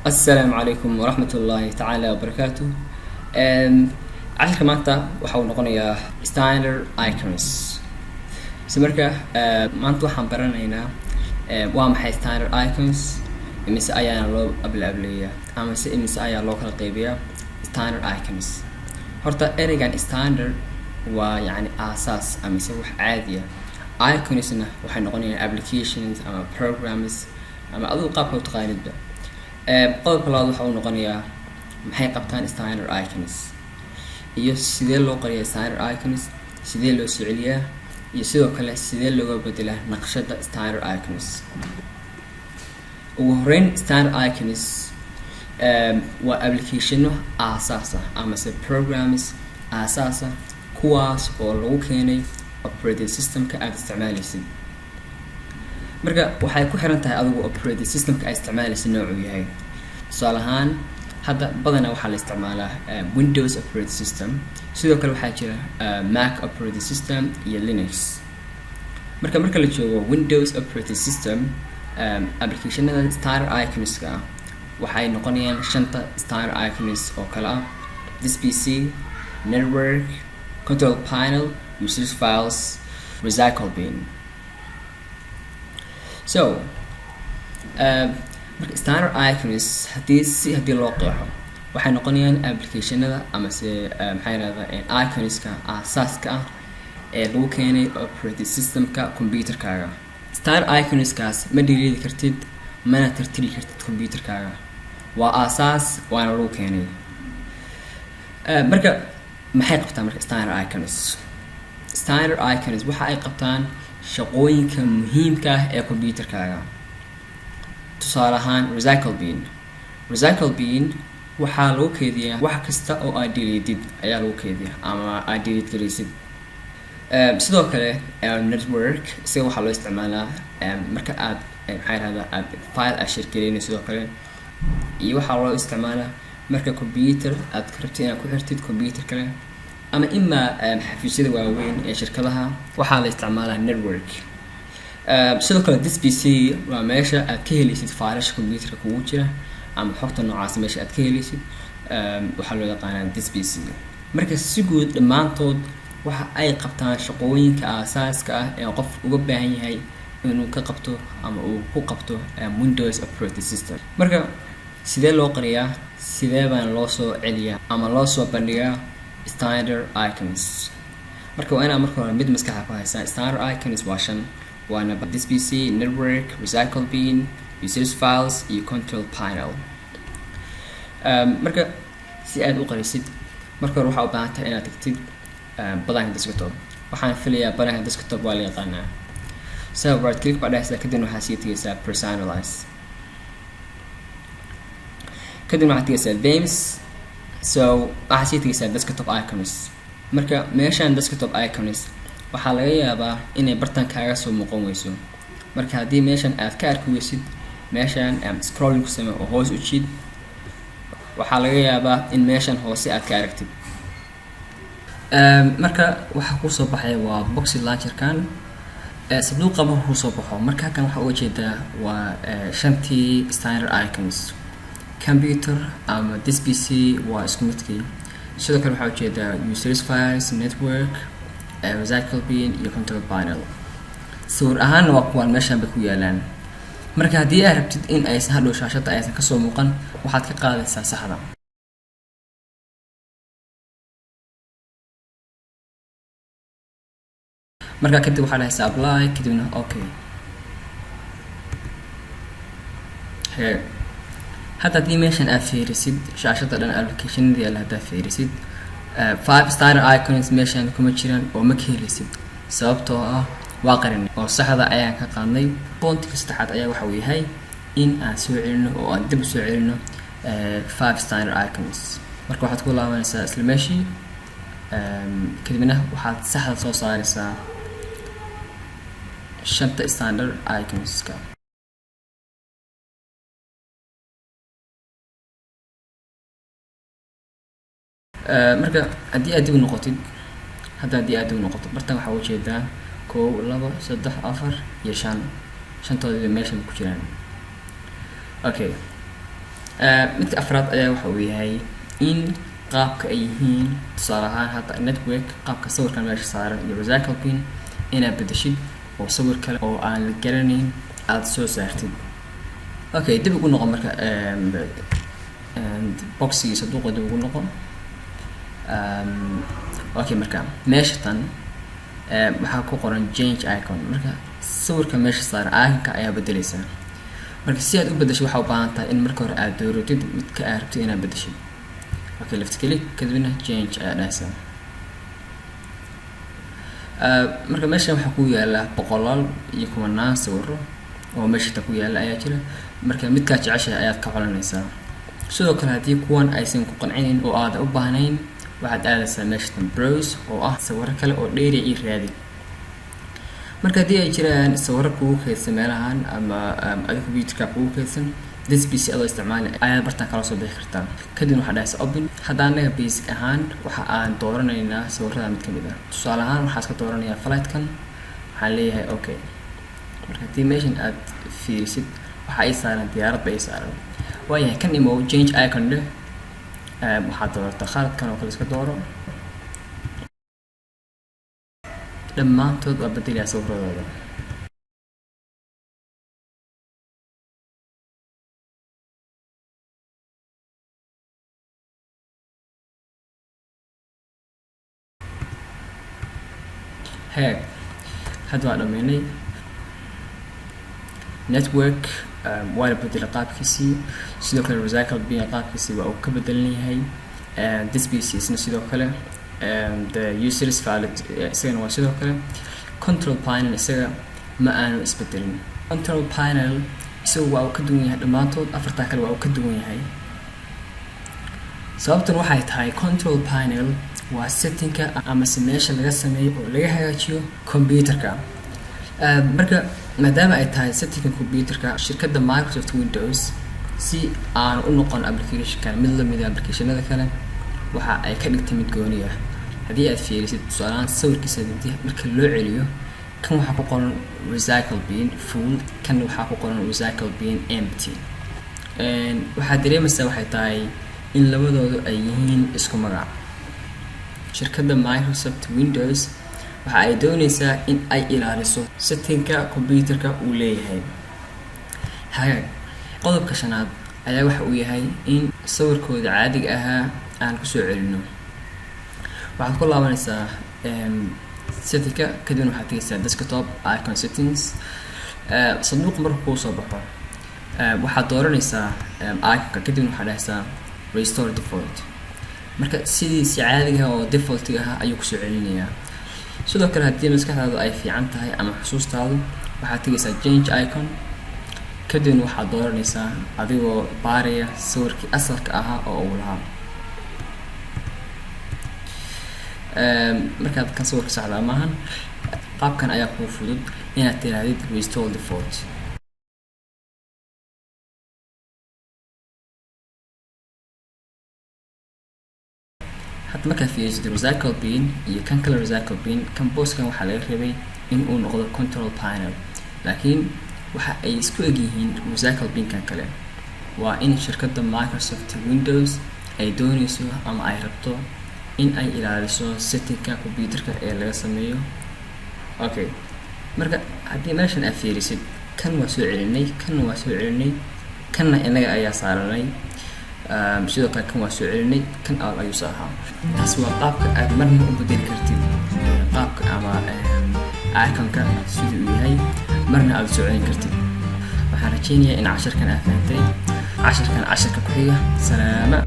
Asalaamu calaykum waraxmat ullaahi tacaala wabarakaatu. Cashirka maanta waxa uu noqonayaa standard icons. So marka maanta waxaan baranaynaa waa maxay standard icons, imise ayaana loo ablaableeyaa ama se imise ayaa loo kala qeybiyaa standard icons. Horta ereygan standard waa yacni aasaas amise wax caadiya, iconsna waxay noqonayaan applications ama programs ama adigu qaabka u taqaanidba. Qodobka labaad waxa uu noqonayaa maxay qabtaan standard icons iyo sidee loo qoriyaa standard icons, sidee loo soo celiyaa, iyo sidoo kale sidee looga bedelaa naqshada standard icons. Ugu horeyn, standard icons waa applicationo aasaas ah amase programs aasaas ah, kuwaas oo lagu keenay operating systemka aada isticmaaleysid. Marka waxay ku xiran tahay adigu operating systemka aad isticmaaleysid noocuu yahay. Tusaale ahaan, hadda badanaa waxaa la isticmaalaa Windows operating system. Sidoo kale waxaa jira Mac operating system iyo Linux. Marka la joogo Windows operating system, applicationada standard iconska ah waxay noqonayaan shanta standard icons oo kale ah: This PC, Network, Control Panel, Users Files, Recycle Bin. So marka standard icons haddii loo qeexo, waxay noqonayaan applicationada amase maxaa yirahdaa, iconska aasaaska ah ee lagu keenay operating systemka computerkaaga. Standard iconskaas ma delete kartid mana tirtiri kartid computerkaaga, waa aasaas waana lagu keenay. Marka maxay qabtaan marka standard icons? Standard icons waxa ay qabtaan shaqooyinka muhiimka ah ee computerkaaga. Tusaale ahaan, Recycle Bin. Recycle Bin waxaa lagu keydiyaa wax kasta oo aad deletid ayaa lagu keydiyaa ama aad delete garaysid. Sidoo kale Network, isaga waxaa loo isticmaalaa marka aad maxaa yirahdaa, aad file aad share gareynayso. Sidoo kale iyo waxaa loo isticmaalaa marka computer aad rabtid inaad ku xirtid computer kale ama imaa xafiisyada waaweyn ee shirkadaha, waxaa la isticmaalaa Network. Sidoo kale This PC waa meesha aad ka helaysid failasha computerka kugu jira ama xogta noocaas meesha aad ka helaysid, waxaa loo yaqaanaa This PC. Marka si guud dhammaantood waxa ay qabtaan shaqooyinka aasaaska ah ee qof uga baahan yahay inuu ka qabto ama uu ku qabto Windows operating system. Marka sidee loo qariyaa, sidee baana loo soo celiyaa ama loo soo bandhigaa standard icons? Marka waa inaa marka hore mid maskaxda ku haysaa: standard icons waa shan, waana This PC, Network, Recycle Bin, Users Files iyo Control Panel. Marka si aad u qarisid, marka hore waxaa u baahan tahay inaad tagtid badanka desktop. Waxaan filayaa badanka desktop waa la yaqaanaa. So right click baa dhahaysaa, kadibna waxaa sii tegaysaa Personalize, kadibna waxaad tegaysaa Themes. So waxaa sii tegaysaa Desktop Icons. Marka meeshan Desktop Icons waxaa laga yaabaa inay bartan kaaga soo muuqan weyso. Marka haddii meeshan aad ka arki weysid, meeshan scrolling ku samee oo hoos u jiid, waxaa laga yaabaa in meeshan hoose aad ka aragtid. Marka waxaa kusoo baxaya waa boxy launcherkan sanduuqa. Marka kusoo baxo, marka halkan waxaa uga jeedaa waa shantii standard icons. Computer ama This PC waa isku midkii. Sidoo kale waxaa ujeedaa Users Files, Network, Recycle Bin iyo Control Panel. Sawir ahaanna waa kuwaan, meeshan bay ku yaalaan. Marka haddii aad rabtid in aysan hadhow shaashadda aysan kasoo muuqan, waxaad ka qaadaysaa saxda. Markaa kadib waxaa dhahaysaa Apply, kadibna okay. Hagaag, hadda haddii meeshan aad fiirisid, shaashadda dhan applicationada yaalla haddaad fiirisid, five standard icons meeshan kuma jiraan oo ma ka helaysid, sababtoo ah waa qarinay oo saxda ayaan ka qaadnay. Pointiga saddexaad ayaa waxa uu yahay in aan soo celino oo aan dib u soo celino five standard icons. Marka waxaad ku laabanaysaa isla meeshii, kadibna waxaad saxda soo saaraysaa shanta standard iconska. Marka haddii aad dib u noqotid, hadda haddii aad dib u noqoto, bartan waxaa ujeedaa kow, labo, saddex, afar iyo shan. Shantoodiiba meeshan ku jiraan. Okay. Midka afraad ayaa waxa uu yahay in qaabka ay yihiin, tusaale ahaan hadda network, qaabka sawirkan meesha saaran iyo recycle bin inaad bedeshid oo sawir kale oo aan la garanayn aada soo saartid. Okay, dib ugu noqon marka boxigii sanduuqa dib ugu noqon. Okay, marka meesha tan waxaa ku qoran change icon. Marka sawirka meesha saaran iconka ayaa bedeleysaa. Marka si aad u bedesho, waxaa u baahan tahay in marka hore aad dooratid midka aad rabtid inaad bedeshid. Okay, left click, kadibna change ayaa dhahaysaa. Marka meeshan waxaa ku yaala boqolaal iyo kumanaan sawiro oo meesha ta ku yaala ayaa jira. Marka midkaa jeceshahay ayaad ka colanaysaa. Sidoo kale, haddii kuwan aysan ku qancinayn oo aadan u baahnayn, waxaad aadaysaa meesha tan browse oo ah sawiro kale oo dheeriya ii raadi. Marka haddii ay jiraan sawiro kugu kaydsan meelahan ama adiga computerka kugu kaydsan, this PC adoo isticmaali ayaad bartaan kala soo bixi kartaa, kadibna waxaa dhahaysa open. Hadda anaga basic ahaan waxa aan dooranaynaa sawirada mid kamid ah. Tusaale ahaan, waxaa iska dooranayaa flightkan, waxaan leeyahay okay. Marka haddii meeshan aad fiirisid, waxaa ii saaran diyaarad ba ii saaran. Waayahay, kan imo, change icon dheh. Waxaad doorataa khaladkan oo kale, iska dooro. Dhammaantood waa bedelayaa sawiradooda. Heeg, hadda waa dhameynay. Network waa la bedelay qaabkiisii. Sidoo kale recycle bin qaabkiisii waa uu ka bedelan yahay. This PC isna sidoo kale. The users valid isagana waa sidoo kale. Control panel isaga ma aanu isbedelin. Control panel isagu waa uu ka duwan yahay dhammaantood, afartaa kale waa uu ka duwan yahay. Sababtan waxay tahay control panel waa settingka amase meesha laga sameeyo oo laga hagaajiyo computerka. Marka maadaama ay tahay settingka computerka, shirkadda Microsoft Windows, si aan u noqon applicationkan mid lamid a applicationada kale, waxa ay ka dhigtay mid gooni ah. Haddii aad fiirisid, tusaalahaan sawirkiisa hadii marka loo celiyo, kan waxaa ku qoran recycle bin full, kan waxaa ku qoran recycle bin empty. Waxaad dareemaysaa waxay tahay in labadoodu ay yihiin isku magac. Shirkadda Microsoft Windows waxa ay dooneysaa in ay ilaaliso settingka computerka uu leeyahay. Hagaag, qodobka shanaad ayaa waxa uu yahay in sawirkooda caadiga ahaa aan kusoo celino. Waxaad ku laabanaysaa settingka, kadibna waxaad tegeysaa desktop icon settings. Sanduuqa marka kuu soo baxo, waxaad dooranaysaa iconka, kadibna waxaad dhahaysaa restore default. Marka sidiisi caadiga ah oo defaultiga ah ayuu kusoo celinayaa. Sidoo kale, haddii maskaxdaadu ay fiican tahay ama xusuustaadu, waxaad tegeysaa change icon, kadibna waxaad dooranaysaa adigoo baaraya sawirkii asalka ahaa oo uu lahaa. Markaad kan sawirka saxdaa maahan, qaabkan ayaa kuu fudud inaad tiraahdid restore default. Hadda markaad fiirisid recycle bin iyo kan kale recycle bin, kan booskan waxaa laga rabay in uu noqdo control panel, laakiin waxa ay isku egyihiin recycle binkan kale. Waa in shirkadda Microsoft Windows ay dooneyso ama ay rabto in ay ilaaliso settingka computerka ee laga sameeyo. Okay, marka haddii meeshan aad fiirisid, kan waa soo celinay, kanna waa soo celinay, kanna inaga ayaa saaranay. Sidoo kale kan waa soo celinay, kan aal ayuusa ahaa. Taas waa qaabka aad marna u bedeli kartid qaabka ama iconka siduu uu yahay, marna aad soo celin kartid. Waxaan rajeynayaa in casharkan aad fahantay. Casharkan casharka ku xiga, salaama.